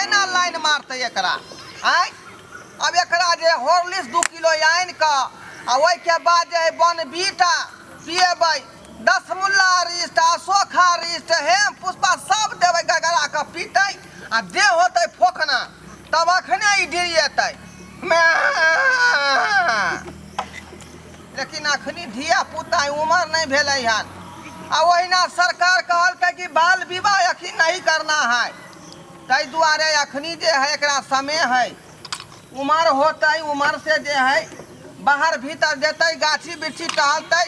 केना लाइन मारतै एकरा? आँय, आब एकरा जे हॉर्लिक्स 2 किलो आनि कऽ आ ओहिके बाद जे है बनबीटा पिएबै, दसमुल्ला रिष्ट, अशोका रिष्ट, हेम पुष्पा सब देबै, गड़गड़ा कऽ पीतै आ देह होतै फोकना, तब अखने ई डिरिएतै। लेकिन अखनी धिया पुता उमर नहि भेलै हन आ ओहिना सरकार कहलकै कि बाल विवाह अखनी नहीं करना है, ताहि दुआरे अखनी जे है एकरा समय है, उमर होतै, उमर से जे है बाहर भीतर जेतै, गाछी बिरछी टहलतै,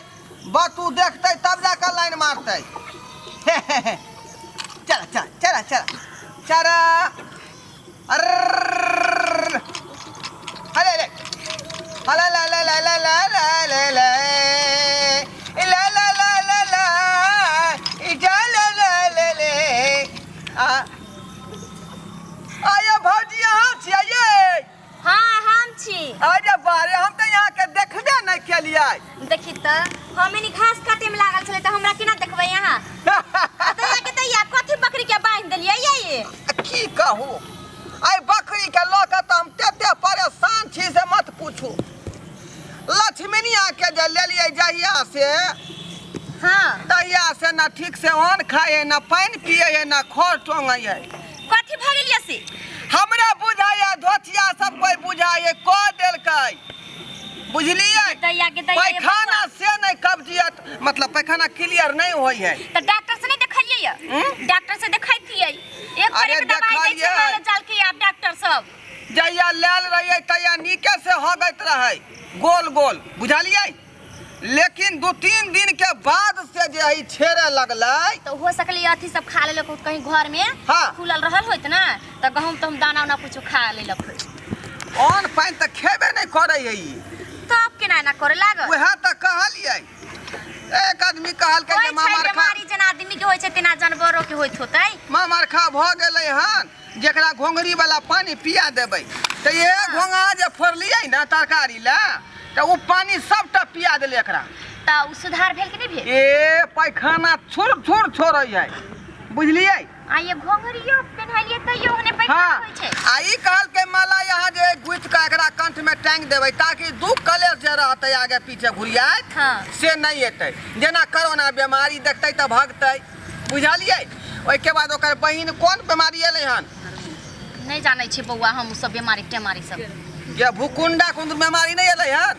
बतू देखतै, तब जाकऽ लाइन मारतै। चल चल चल चल चल, अरे अरे, अरे ला ला ला ला ला ला ला ला ला ला ला ला ला जा ला ला ला ले। आ आये भौजी, अहाँ छियै ये? हाँ, हम छी। अरे बारे, हम तऽ यहाँ के देखबे नहि केलियै। देखी तऽ, हम एनी घास काटे में लागल छलै तऽ हमरा केना देखबै अहाँ? तऽ के तऽ या कथी बकरी के बान्हि देलियै ये? की कहू, आइ बकरी के लऽ कऽ तऽ हम तते परेशान छी से मत पूछू। लक्ष्मीनिया के जे लेलियै जहिया से, तहिया से न ठीक से अन्न खाइ है, न पानि पियै है, न खर टोंगै है। कथी भऽ गेल से? हमरा बुझाइया धोतिया सब कोई बुझाइए कऽ देलकै, बुझलियै? दैया के दैया, ये। पैखाना से नहि कब्जियत, मतलब पैखाना क्लियर नहि होइ है। तऽ डॉक्टर से नहीं देखलियै ये? हम्म? डॉक्टर से देखैतियै एक पर अरे एक दवाई दै छै। देखलियै। माल जाल के आब डॉक्टर सब। जहिया लायल रहियै तहिया नीके से हगैत रहै गोल गोल, बुझलियै? लेकिन 2-3 दिन के बाद से जे है छेड़े लगलै। तऽ हो सकलै अथी सब खा लेलक होत कहीं घर में। खुलल रहल होइत ना तऽ गहूम तहूम दाना उना कुछो खा लेलक होइत। अन्न पानि तऽ खेबे नहि करै है ई। तब केना एना करे लागल? उएह तऽ कहलियै, एक आदमी कहलकै होइ जे छै मामा बेमारी जेना आदमी के होइ छै तेना जानवरो के होइत होतै। मामरखा भऽ गेलै हन, जेकरा घोंघरी वाला पानि पिया देबै तऽ एक घोंघा जे फोड़लियै ने तरकारी लए, तऽ ओ पानि सबटा पिया देलै एकरा। तऽ ओ सुधार भेल कि नहि भेल? ए, पैखाना छुर छुर छोड़ै है, बुझलियै? आ ये घोंघरियो पेन्हलियै तैयो ओहने पैखाना होइ छै। आ ई कहलकै माला यहाँ जे गुथि कऽ एकरा कंठ में टांगि देबै ताकि दुख कलेश जे रहतै आगे पीछे घुरियाइत से नहि एतै। जेना कोरोना बीमारी देखतै तऽ भगतै, बुझलियै? ओहिके बाद ओकर बहिन कोन बीमारी एलै हन? नहि जानै छी बौआ हम सब बीमारी टेमारी सब। जे भुकुंडा कोन बीमारी नहि एलै हन?